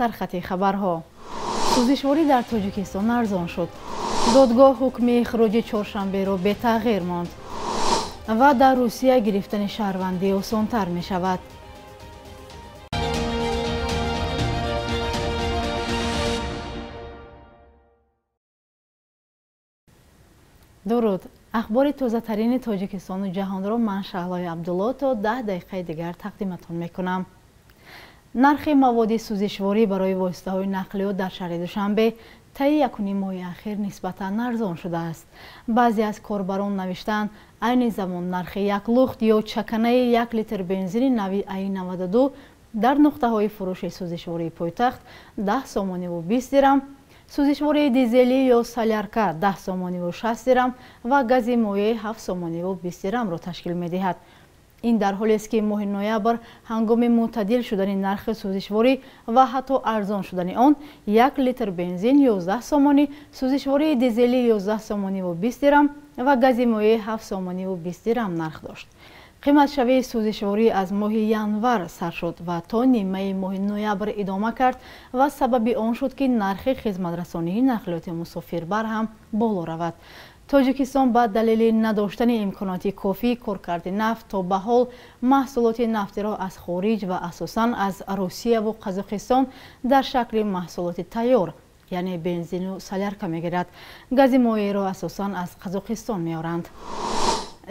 Сархати хабарҳо. Сӯзишворӣ дар Тоҷикистон арзон шуд. Додгоҳ ҳукми ихроҷи чоршанберо бетағйир монд. Ва дар Русия гирифтани шаҳрвандӣ осонтар мешавад. Дуруд. Ахбори тозатарини Тоҷикистону ҷаҳонро ман Шаҳлои Абдулло то 10 дақиқаи дигар тақдиматон мекунам. Нархи маводи сӯзишворӣ барои воситаҳои нақлиёт дар шаҳри Душанбе таи якуним моҳи ахир нисбатан арзон шудааст. Баъзе аз корбарон навиштанд, айни замон нархи як лухт ё чаканаи 1 литр бензини нави АИ-92 дар нуқтаҳои фурӯши сӯзишвории пойтахт 10 сомониву 20 дирам, сӯзишвории дизелӣ ё солярка 10 сомониву 60 дирам ва гази моеъ 7 сомониву 20 дирамро ташкил медиҳад. Ин дар ҳолест, ки моҳи ноябр ҳангоми мӯътадил шудани нархи сӯзишворӣ ва ҳатто арзон шудани он 1 литр бензин 11 сомонӣ, сӯзишвории дизелӣ 11 сомониву 20 дирам ва гази моеъ 7 сомониву 20 дирам нарх дошт. Қиматшавии сӯзишворӣ аз моҳи январ сар шуд ва то нимаи моҳи ноябр идома кард ва сабаби он шуд, ки нархи хизматрасонии нақлиёти мусофирбар ҳам боло равад. Тоҷикистон ба далели надоштани имконоти кофии коркарди нафт то ба ҳол маҳсулоти нафтиро аз хориҷ ва асосан аз Русияву Қазоқистон дар шакли маҳсулоти тайёр, яъне бензину солярка мегирад. Гази моеъро асосан аз Қазоқистон меоранд.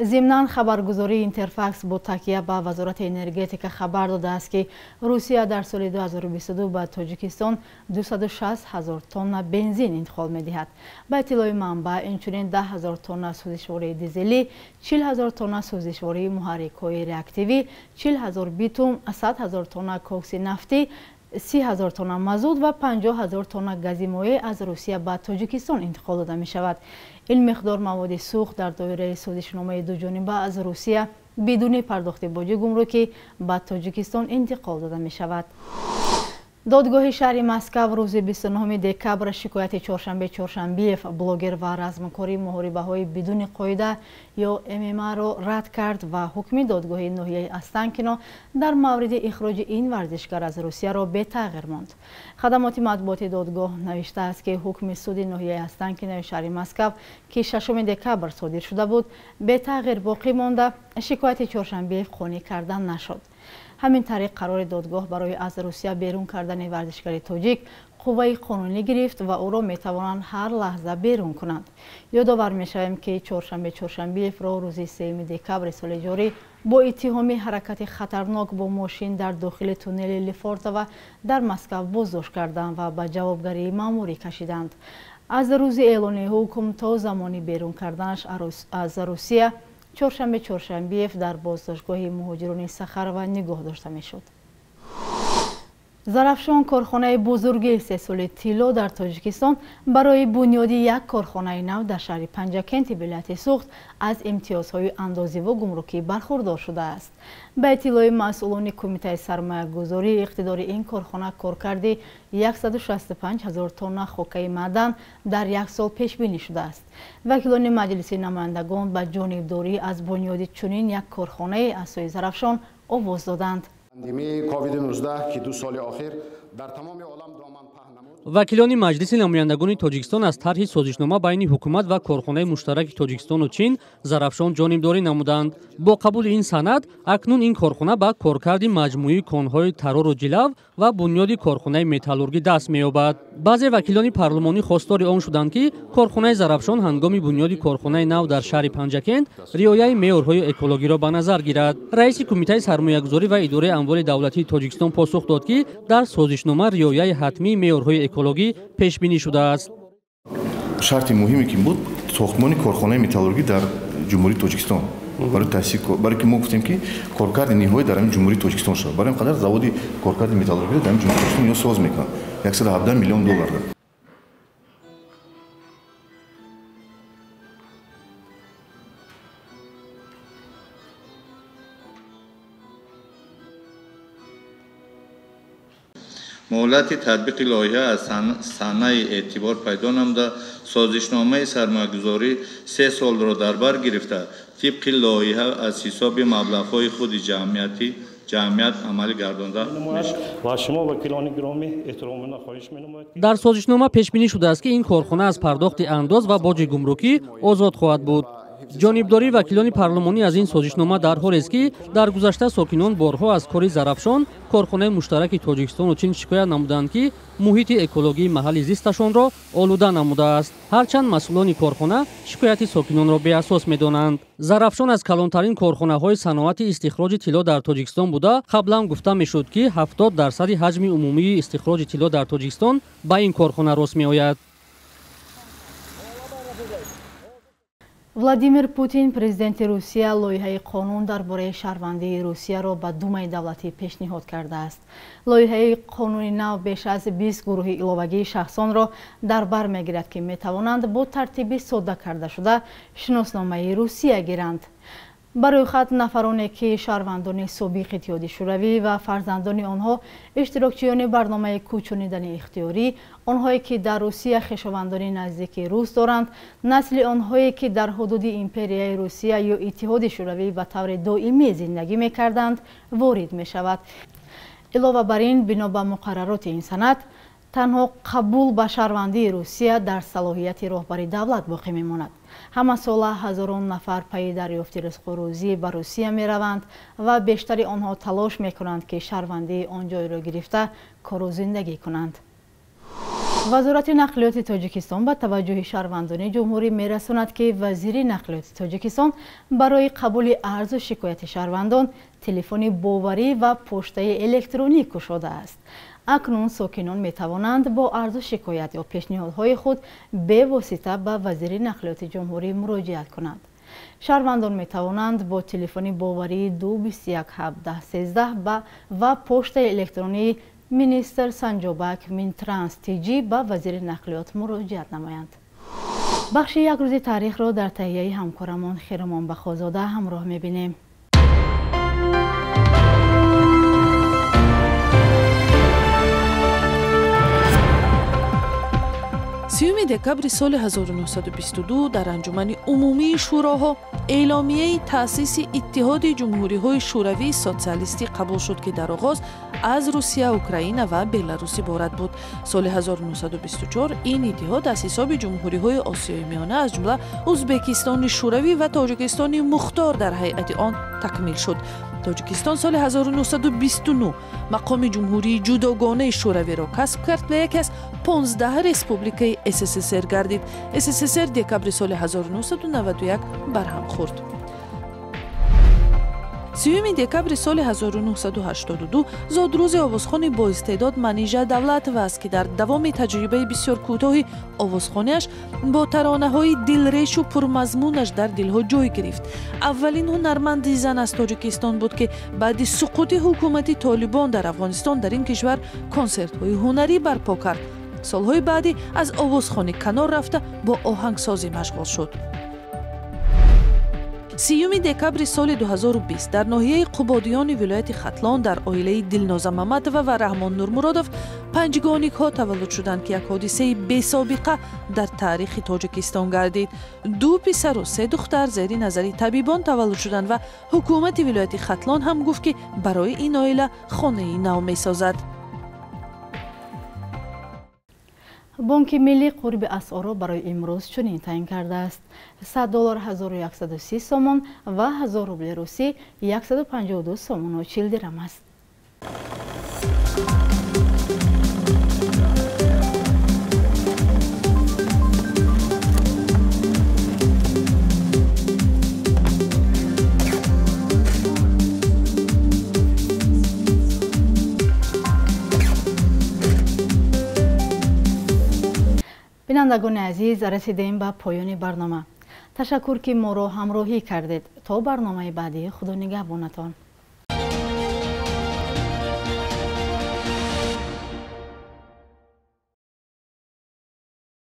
Зимнан хабаргузории Интерфакс бо такя ба Вазорати энергетика хабар додааст, ки Русия дар соли 2022 ба Тоҷикистон 260 ҳазор тонна бензин интиқол медиҳад. Ба иттилои манбаъ, инчунин 10 ҳазор тонна сӯзишвории дизелӣ, 40 ҳазор тонна сӯзишвории муҳаррикҳои реактивӣ, 40 ҳазор битум, 100 ҳазор тонна кокси нафтӣ, 30 ҳазор тонна мазут ва 50 ҳазор тонна гази моеъ аз Русия ба Тоҷикистон интиқол дода мешавад. Ин миқдор маводи сӯхт дар доираи созишномаи дуҷониба аз Русия бидуни пардохти боҷи гумрукӣ ба Тоҷикистон интиқол дода мешавад. Додгоҳи шаҳри Москав рӯзи 29 декабр шикояти Чоршанбе Чоршанбиев, блогер ва размкори муҳорибаҳои бидуни қоида ё ММА-ро рад кард ва ҳукми додгоҳи ноҳияи Останкино дар мавриди ихроҷи ин варзишгар аз Русияро бетағйир монд. Хадамоти матбуоти додгоҳ навиштааст, ки ҳукми суди ноҳияи Останкинои шаҳри Москав, ки 6 декабр содир шуда буд, бетағйир боқӣ монда, шикояти Чоршанбиев қонеъ карда нашуд. Ҳамин тариқ қарори додгоҳ барои аз Русия берун кардани варзишгари тоҷик қувваи қонунӣ гирифт ва ӯро метавонанд ҳар лаҳза берун кунанд. Ёдовар мешавем, ки Чоршанбе Чоршанбиевро рӯзи 3 декабри соли ҷорӣ бо иттиҳоми ҳаракати хатарнок бо мошин дар дохили туннели Лефортово дар Москав боздошт карданд ва ба ҷавобгарии маъмурӣ кашиданд. Аз рӯзи эълони ҳукм то замони берун карданаш аз Русия Чоршанбе Чоршанбиев дар боздоштгоҳи муҳоҷирони Сахарова нигоҳ дошта мешуд. Зарафшон, корхонаи бузурги истеҳсоли тилло дар Тоҷикистон, барои бунёди як корхонаи нав дар шаҳри Панҷакенти вилояти Суғд аз имтиёзҳои андозиву гумрукӣ бархурдор шудааст. Ба иттилои масъулони Кумитаи сармоягузорӣ, иқтидори ин корхона коркарди 165 ҳазор тонна хокаи маъдан дар як сол пешбинӣ шудааст. Вакилони Маҷлиси намояндагон ба ҷонибдорӣ аз бунёди чунин як корхонаи аз сӯи Зарафшон овоз доданд. Пандемияи ковид-19, ки 2 соли охир дар тамоми олам доман паҳн намуд. Вакилони Маҷлиси намояндагони Тоҷикистон аз тарҳи созишнома байни ҳукумат ва корхонаи муштараки Тоҷикистону Чин Зарафшон ҷонибдорӣ намуданд. Бо қабули ин санад акнун ин корхона ба коркарди маҷмӯии конҳои тарору ҷилав ва бунёди корхонаи металлургӣ даст меёбад. Баъзе вакилони парлумонӣ хостори он шуданд, ки корхонаи Зарафшон ҳангоми бунёди корхонаи нав дар шаҳри Панҷакент риояи меъёрҳои экологиро ба назар гирад. Раиси Кумитаи сармоягузорӣ ва идораи амволи давлатии Тоҷикистон посух дод, ки дар созишнома риояи ҳатмии меъёрҳои экологӣ пешбинӣ шудааст. Шарти муҳиме ки буд сохтмони корхонаи металлургӣ дар Ҷумҳурии Тоҷикистон. Барои таъсис, барои ки мо гуфтем, ки коркарди ниҳоӣ дар ҳамин Ҷумҳурии Тоҷикистон шавад. Барои ин қадар заводи коркарди металлургиро дар ҳамин Ҷумҳурии Тоҷикистон ино соз мекунанд. 117 миллион доллар. Муҳлати татбиқи лоиҳа аз санаи эътибор пайдо намуда, созишномаи сармоягузорӣ 3 солро дар бар гирифта, тибқи лоиҳа аз ҳисоби маблағҳои худи ҷамъият амалӣ гардонда мешавад. Ва шумо вакилони гиромӣ эҳтиромона хоҳиш менамояд. Дар созишнома пешбинӣ шудааст, ки ин корхона аз пардохти андоз ва боҷи гумрукӣ озод хоҳад буд. Ҷонибдории вакилони парлумонӣ аз ин созишнома дар ҳолест, ки дар гузашта сокинон борҳо аз кори Зарафшон, корхонаи муштараки Тоҷикистону Чин, шикоят намуданд, ки муҳити экологии маҳалли зисташонро олуда намудааст. Ҳарчанд масъулони корхона шикояти сокинонро беасос медонанд. Зарафшон аз калонтарин корхонаҳои саноати истихроҷи тилло дар Тоҷикистон буда, қаблан гуфта мешуд, ки 70% ҳаҷми умумии истихроҷи тилло дар Тоҷикистон ба ин корхона рост меояд. Владимир Путин, президенти Русия, лоиҳаи қонун дар бораи шаҳрвандии Русияро ба Думаи давлатӣ пешниҳод кардааст. Лоиҳаи қонуни нав беш аз 20 гурӯҳи иловагии шахсонро дар бар мегирад, ки метавонанд бо тартиби содда кардашуда шиносномаи Русия гиранд. Ба рӯйхат нафароне, ки шаҳрвандони собиқ Иттиҳоди Шӯравӣ ва фарзандони онҳо, иштирокчиёни барномаи кӯчонидани ихтиёрӣ, онҳое ки дар Русия хешовандони наздики рус доранд, насли онҳое ки дар ҳудуди империяи Русия ё Иттиҳоди Шӯравӣ ба таври доимӣ зиндагӣ мекарданд, ворид мешавад. Илова бар ин, бино ба муқаррароти ин санад, танҳо қабул ба шаҳрвандии Русия дар салоҳияти роҳбари давлат боқӣ мемонад. Ҳамасола ҳазорон нафар пайи дарёфти ризқу рӯзӣ ба Русия мераванд ва бештари онҳо талош мекунанд, ки шаҳрвандии он ҷойро гирифта кору зиндагӣ кунанд. Вазорати нақлиёти Тоҷикистон ба таваҷҷӯҳи шаҳрвандони ҷумҳурӣ мерасонад, ки вазири нақлиёти Тоҷикистон барои қабули арзу шикояти шаҳрвандон телефони боварӣ ва поштаи электронӣ кушодааст. Акнун сокинон метавонанд бо арзу шикоят ё пешниҳодҳои худ бевосита ба вазири нақлиёти ҷумҳурӣ муроҷиат кунанд. Шаҳрвандон метавонанд бо телефони боварии 221 17 13 ва поштаи электронии министр Санҷобак Минтранс ТЖ ба вазири нақлиёт муроҷиат намоянд. Бахши як рӯзи таърихро дар таҳияи ҳамкорамон Хиромон Бахозода ҳамроҳ мебинем. 30 декабри соли 1922 дар анҷумани умумии шӯроҳо эъломияи таъсиси Иттиҳоди ҷумҳуриҳои шӯравии социалистӣ қабул шуд, ки дар оғоз аз Русия, Украина ва Беларус иборат буд. Соли 1924 ин иттиҳод аз ҳисоби ҷумҳуриҳои Осиёи Миёна, аз ҷумла Узбекистони Шӯравӣ ва Тоҷикистони Мухтор дар ҳайати он такмил шуд. Тоҷикистон соли 1929 мақоми ҷумҳурии ҷудогонаи Шӯравиро касб кард ва яке аз 15 республикаи СССР гардид. СССР декабри соли 1991 барҳам хӯрд. 30 декабри соли 1982 зодрӯзи овозхони боистеъдод Манижа Давлатова аст, ки дар давоми таҷрибаи бисёр кӯтоҳи овозхониаш бо таронаҳои дилрешу пурмазмунаш дар дилҳо ҷой гирифт. Аввалин ҳунарманди зан аз Тоҷикистон буд, ки баъди суқути ҳукумати Толибон дар Афғонистон дар ин кишвар консертҳои ҳунарӣ барпо кард. Солҳои баъдӣ аз овозхонӣ канор рафта бо оҳангсозӣ машғул шуд. 30 декабри соли 2020 дар ноҳияи Қубодиёни вилояти Хатлон дар оилаи Дилноза Маматова ва Раҳмон Нурмуродов панҷгоникҳо таваллуд шуданд, ки як ҳодисаи бесобиқа дар таърихи Тоҷикистон гардид. 2 писару 3 духтар зери назари табибон таваллуд шуданд ва ҳукумати вилояти Хатлон ҳам гуфт, ки барои ин оила хонаи нав месозад. Бонки миллӣ қурби асъорро барои имрӯз чунин таъин кардааст: 100 доллар 1130 сомон ва 1000 рубли русӣ 152 сомону 40 дирам аст. Бинандагони азиз, расидем ба поёни барнома. Ташаккур, ки моро ҳамроҳӣ кардед. То барномаи баъдӣ, Худо нигаҳбонатон.